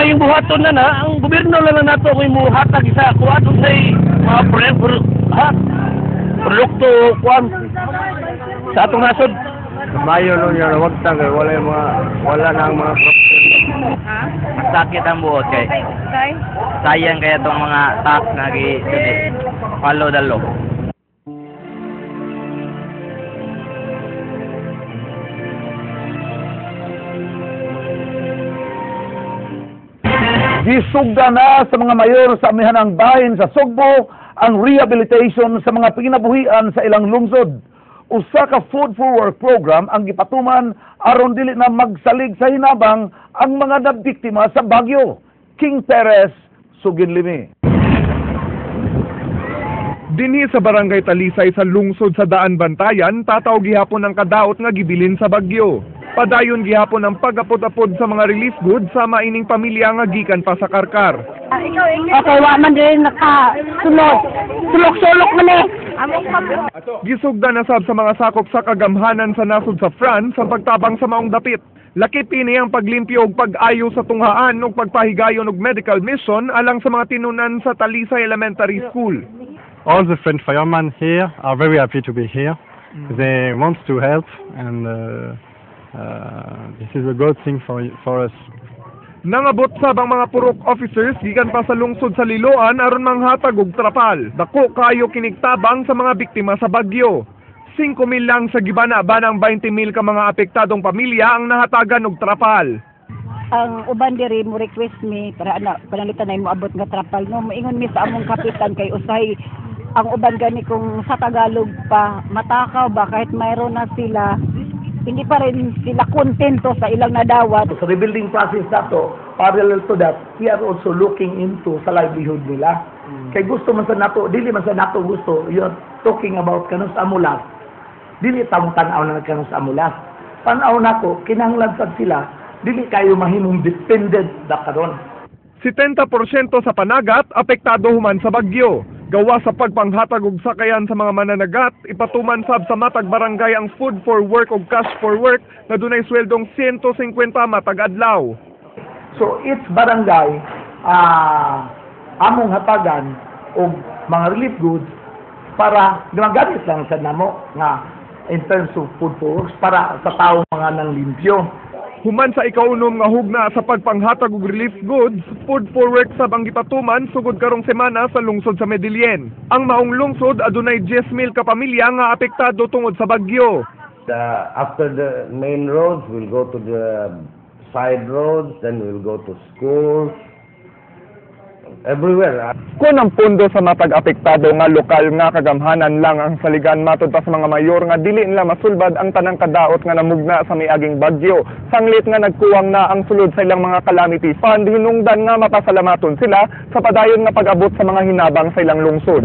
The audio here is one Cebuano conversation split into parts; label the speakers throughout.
Speaker 1: maayong buhaton na na, ang gobyerno lang na nato kung muhatag sa kuan unsay mga ha produkto kuan sa atong nasod.
Speaker 2: Mayo nun yun, wag tanggal, wala yung mga, wala na ang mga problem.
Speaker 3: Masakit ang buot kay sayang kaya tong mga tax na gi-donate. Follow the law.
Speaker 4: Gisugda na sa mga mayor sa amihanang bahin sa Sugbo ang rehabilitation sa mga pinabuhian sa ilang lungsod. Usa ka food for work program ang gipatuman aron dili na magsalig sa hinabang ang mga nabiktima sa bagyo. King Perez, Sugin Limi.
Speaker 5: Dinhi sa Barangay Talisay sa lungsod sa Daan Bantayan, tataw gihapon ang kadaot nga gibilin sa bagyo. Padayon gihapon ang pagapod-apod sa mga relief goods sa maining pamilya nga gikan pa sa Karkar.
Speaker 6: Okay, wa man din nakasulok. Sulok-sulok man eh.
Speaker 5: Gisugda na sab sa mga sakop sa kagamhanan sa nasod sa France ang pagtabang sa maong dapit. Lakip ini ang paglimpyo ug pag-ayo sa tunghaan ug pagpahigayon og medical mission alang sa mga tinunan sa Talisay Elementary School.
Speaker 7: All the French firemen here are very happy to be here. They want to help, and this is a good thing for us.
Speaker 5: Nangabot sab ang mga purok officers gikan pa sa lungsod sa Liloan aron manghatag og trapal. Dako kayo kinigtabang sa mga biktima sa bagyo. 5,000 lang sa gibana-banang 20,000 ka mga apektadong pamilya ang nahatagan og trapal.
Speaker 6: Ang uban diri mo request mi para ana panalitan na mo abot nga trapal no, moingon mi sa among kapitan kay usahay ang uban gani kung sa Tagalog pa matakaw ba, kahit mayroon na sila hindi pa rin sila kontento sa ilang nadawat.
Speaker 8: Sa rebuilding process nato, parallel to that, we are also looking into sa livelihood nila. Kay gusto man sa nato, dili man sa nato gusto, you're talking about kanus amulas. Dili tamong tan-aw na kanus amulas. Tan-aw nako, kinahanglan sad sila, dili kayo mahimong dependent da karon.
Speaker 5: 70% sa panagat apektado human sa bagyo. Gawa sa pagpanghatag og sakayan sa mga mananagat, ipatuman sab sa matag barangay ang food for work og cash for work na dunay sweldong 150 matag adlaw.
Speaker 8: So each barangay among hatagan og mga relief goods para ginagamit lang sa namo nga in terms of food for works para sa tao mga nang limpyo.
Speaker 5: Human sa ikaunom nga hugna sa pagpanghatag og relief goods, food for work sab ang gipatuman sugod karong semana sa lungsod sa Medellin. Ang maong lungsod adunay 10,000 ka pamilya nga apektado tungod sa bagyo.
Speaker 2: After the main roads, we'll go to the side roads, then we'll go to schools, everywhere.
Speaker 5: Kun ang pundo sa matag apektado nga lokal nga kagamhanan lang ang saligan, matod pa sa mga mayor nga dili nila masulbad ang tanang kadaot nga namugna sa miaging bagyo. Sanglit nga nagkuwang na ang sulod sa ilang mga calamity fund, hinungdan nga mapasalamaton sila sa padayon nga pag-abot sa mga hinabang sa ilang lungsod.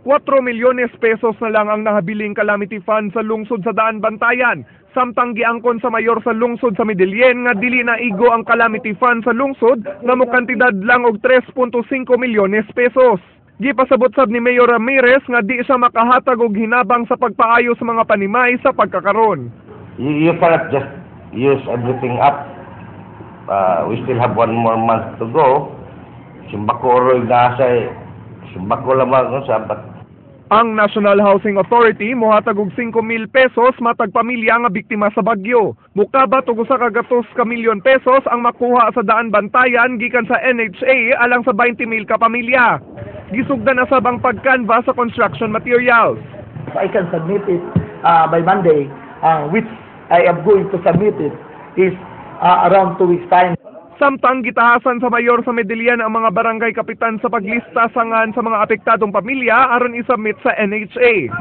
Speaker 5: 4 milyones pesos na lang ang nahabiling calamity fund sa lungsod sa Daan Bantayan. Samtang giangkon sa mayor sa lungsod sa Medellin nga dili na igo ang calamity fund sa lungsod nga mokantidad lang og 3.5 milyones pesos. Gipasabot sab ni Mayor Ramirez nga di siya makahatag og hinabang sa pagpaayo sa mga panimay sa pagkakaron.
Speaker 2: You cannot just use everything up. We still have 1 more month to go. Simbako roy na sa simbako lamang sa but
Speaker 5: Ang National Housing Authority mohatag og 5,000 pesos matag pamilya nga biktima sa bagyo. Mukabat og usa ka gatos ka milyon pesos ang makuha sa Daan Bantayan gikan sa NHA alang sa 20,000 ka pamilya. Gisugdan na sab ang pagkanva sa construction materials.
Speaker 8: So I can submit it by Monday, which I am going to submit it is around 2 weeks time.
Speaker 5: Samtang gitahasan sa mayor sa Medellin ang mga barangay kapitan sa paglista sangan sa mga apektadong pamilya aron isubmit sa NHA.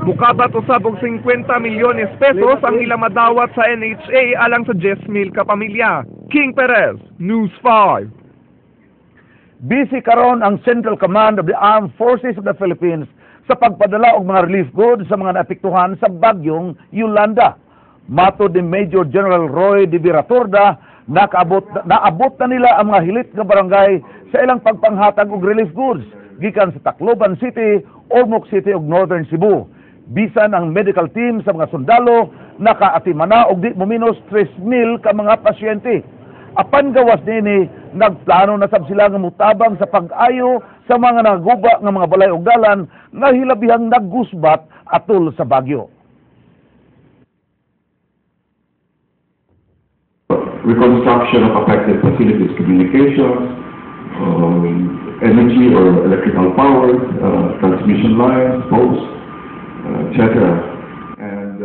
Speaker 5: Mukabat usab og 50 milyones pesos ang ilang madawat sa NHA alang sa 10,000 ka pamilya. King Perez, News 5.
Speaker 4: Busy karon ang Central Command of the Armed Forces of the Philippines sa pagpadala og mga relief goods sa mga naapektuhan sa bagyong Yolanda. Matod ni Major General Roy de Viratorda, naabot na nila ang mga hilit nga barangay sa ilang pagpanghatag og relief goods gikan sa Tacloban City, Ormoc City ug Northern Cebu. Bisan ang medical team sa mga sundalo nakaatiman na og di mominos 3,000 ka mga pasyente. Apan gawas niini, Nagplano na sab sila nga mutabang sa pag-ayo sa mga naguba nga mga balay ug dalan nga hilabihang naggusbat atol sa bagyo.
Speaker 9: Reconstruction of affected facilities, communications, energy or electrical power, transmission lines, posts, etc. And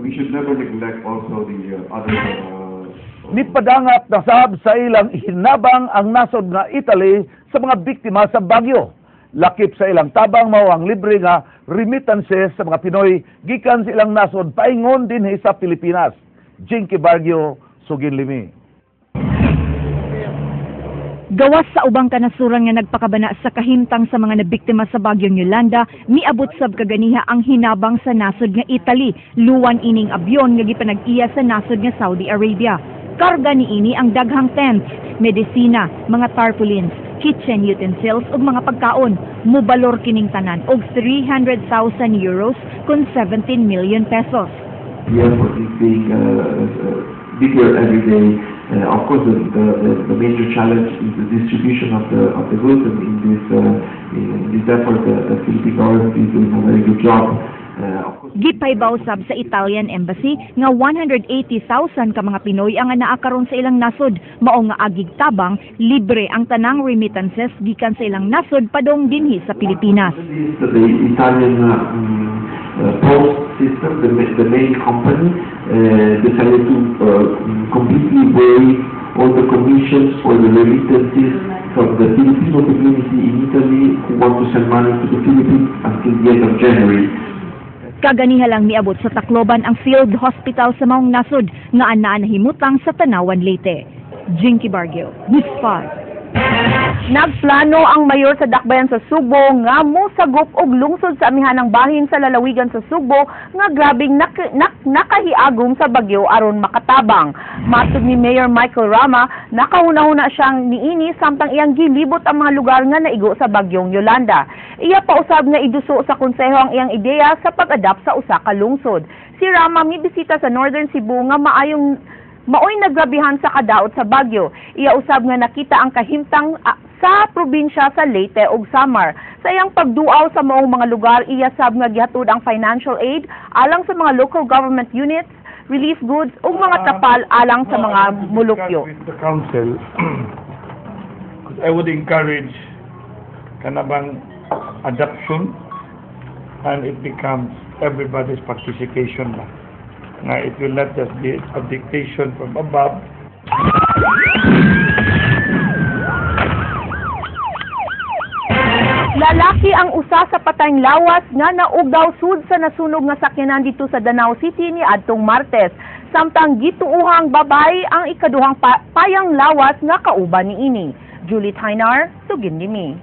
Speaker 9: we should never neglect also the other
Speaker 4: Nipadangat na sab sa ilang hinabang ang nasod nga Italy sa mga biktima sa bagyo. Lakip sa ilang tabang mao ang libre nga remittances sa mga Pinoy gikan sa ilang nasod paingon dinhi sa Pilipinas. Jinky Barrio, Sugin Limi.
Speaker 10: Gawas sa ubang kanasuran nga nagpakabana sa kahimtang sa mga nabiktima sa bagyong Yolanda, miabot sab kaganiha ang hinabang sa nasod nga Italy, luwan ining abyon nga gipanag-iya sa nasod nga Saudi Arabia. Karga niini ang daghang tents, medisina, mga tarpaulins, kitchen utensils ug mga pagkaon. Mubalor kining tanan og €300,000 kun 17 million pesos.
Speaker 9: The effort is being bigger every day. Of course, the major challenge is the distribution of the goods, and in this effort, the Philippine government is doing a very good job. Of course,
Speaker 10: Gipaybaw sab sa Italian Embassy nga 180,000 ka mga Pinoy ang anaa karon sa ilang nasod, mao nga agig tabang libre ang tanang remittances gikan sa ilang nasod padong dinhi sa Pilipinas.
Speaker 9: Is that the Italian post system, the main company, decided to completely waive all the commissions for the remittances from the Filipino community in Italy who want to send money to the Philippines until the end of January.
Speaker 10: Kaganiha lang miabot sa Tacloban ang field hospital sa maong nasod nga anaa nahimutang sa Tanawan, Leyte. Jinky Barrio, News 5.
Speaker 11: Nagplano ang mayor sa Dakbayan sa Sugbo nga mosagop og lungsod sa amihanang bahin sa lalawigan sa Sugbo nga grabing nakahiagom sa bagyo aron makatabang. Matod ni Mayor Michael Rama, nakahuna-huna siyang niini samtang iyang gilibot ang mga lugar nga naigo sa bagyong Yolanda. Iya pausab nga iduso sa konseho ang iyang ideya sa pag-adapt sa usa ka lungsod. Si Rama mibisita sa Northern Cebu nga maayong maoy nagrabihan sa kadaot sa bagyo. Iya usab nga nakita ang kahimtang sa probinsya sa Leyte ug Samar. Sa iyang pagduaw sa maong mga lugar, iya sab nga gihatod ang financial aid alang sa mga local government units, relief goods ug mga trapal alang sa mga mulupyo.
Speaker 12: With the council, 'cause I would encourage kanabang adoption and it becomes everybody's participation na. Nga it will not just be a dictation from above.
Speaker 11: Lalaki ang usa sa patayng lawas nga naugdaw sud sa nasunog nga sakyanan dito sa Danao City ni adtong Martes. Samtang gituuhang babae ang ikaduhang payang lawas nga kauban niini. Julie Tainar, Sugin Limi.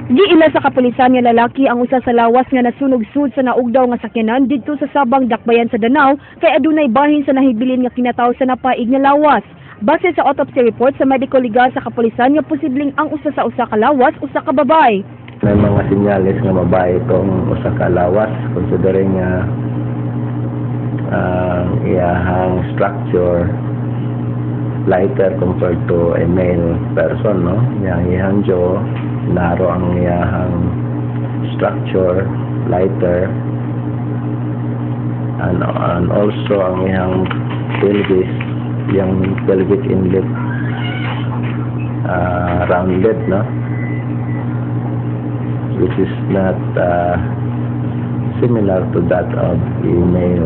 Speaker 13: Giila sa kapulisan nga lalaki ang usa sa lawas nga nasunog sud sa naugdaw nga sakyanan didto sa Sabang, Dakbayan sa Danao kay adunay bahin sa nahibilin nga kinatawo sa napaig nga lawas. Base sa autopsy report sa medical legal sa kapulisan nga posibleng ang usa sa usa ka lawas usa ka babae.
Speaker 14: May mga senyales nga babae itong usa ka lawas, considering nga ang iyahang structure lighter compared to a male person, no? Yang iyahang jaw, narrow ang iyahang structure, lighter, and also ang iyahang pelvis, yung pelvic inlet, rounded, no? Which is not similar to that of a male.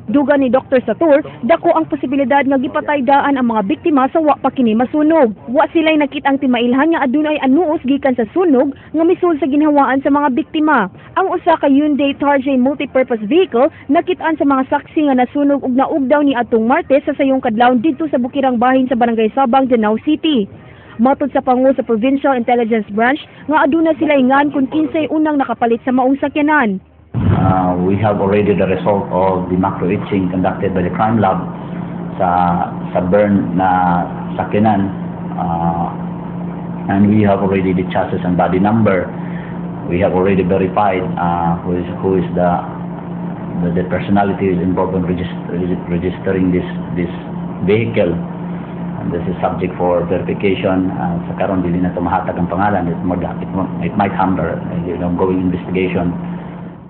Speaker 13: Duga ni Dr. Satur, dako ang posibilidad nga gipatay daan ang mga biktima sa wa pa kini masunog. Wa sila'y nakitang timailhan nga adunay anuos gikan sa sunog nga misul sa ginhawaan sa mga biktima. Ang usa ka Hyundai Tarjay multipurpose vehicle nakit-an sa mga saksi nga nasunog ug naugdaw ni atong Martes sa sayong kadlawon didto sa Bukirang Bahin sa Barangay Sabang, Danao City. Matod sa pangu sa Provincial Intelligence Branch nga aduna sila ingan kung kinsay unang nakapalit sa maong sakyanan.
Speaker 15: We have already the result of the macro etching conducted by the crime lab sa burn na sakyanan, and we have already the chassis and body number. We have already verified who is the the personality is involved in registering this vehicle. And this is subject for verification. Sa karon dili na mahatag ang pangalan. It might hamper ongoing investigation.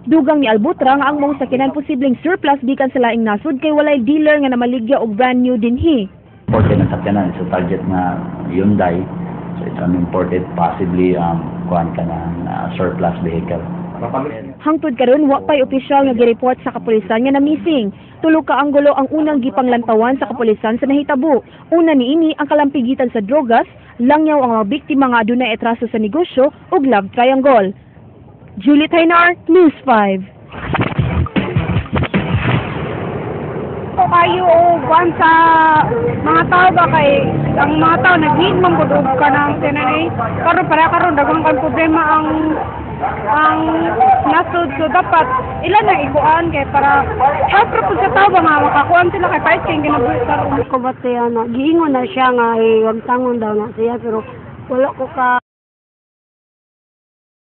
Speaker 13: Dugang ni Albutra nga ang maong sakyanan posibleng surplus gikan sa laing nasod kay walay dealer nga namaligya og brand new dinhi.
Speaker 15: Imported ang sakyanan. It's a target nga Hyundai. So it's an imported, possibly kuan ka ng surplus vehicle.
Speaker 13: Hangtod karon, wa pay opisyal nga gireport sa kapulisan nga na-missing. Tulo ka anggulo ang unang gipanglantawan sa kapulisan sa nahitabo. Una niini ang kalampigitan sa drogas, langyaw ang mga biktima nga adunay atraso sa negosyo ug love triangle. Julie Taynar, News 5.
Speaker 16: Ko kayo o kuan sa mga tao ba, kay ang mga tao nag-need man gud og kanang TNA karon, para karon daghang kang problema ang nasod, so dapat ila na ikuan kay para help ra pud sa tao ba nga makakuan sila kay pait kay ginabuhi karon.
Speaker 17: Ko ba na giingon na siya nga wag tangon daw na siya, pero wala ko ka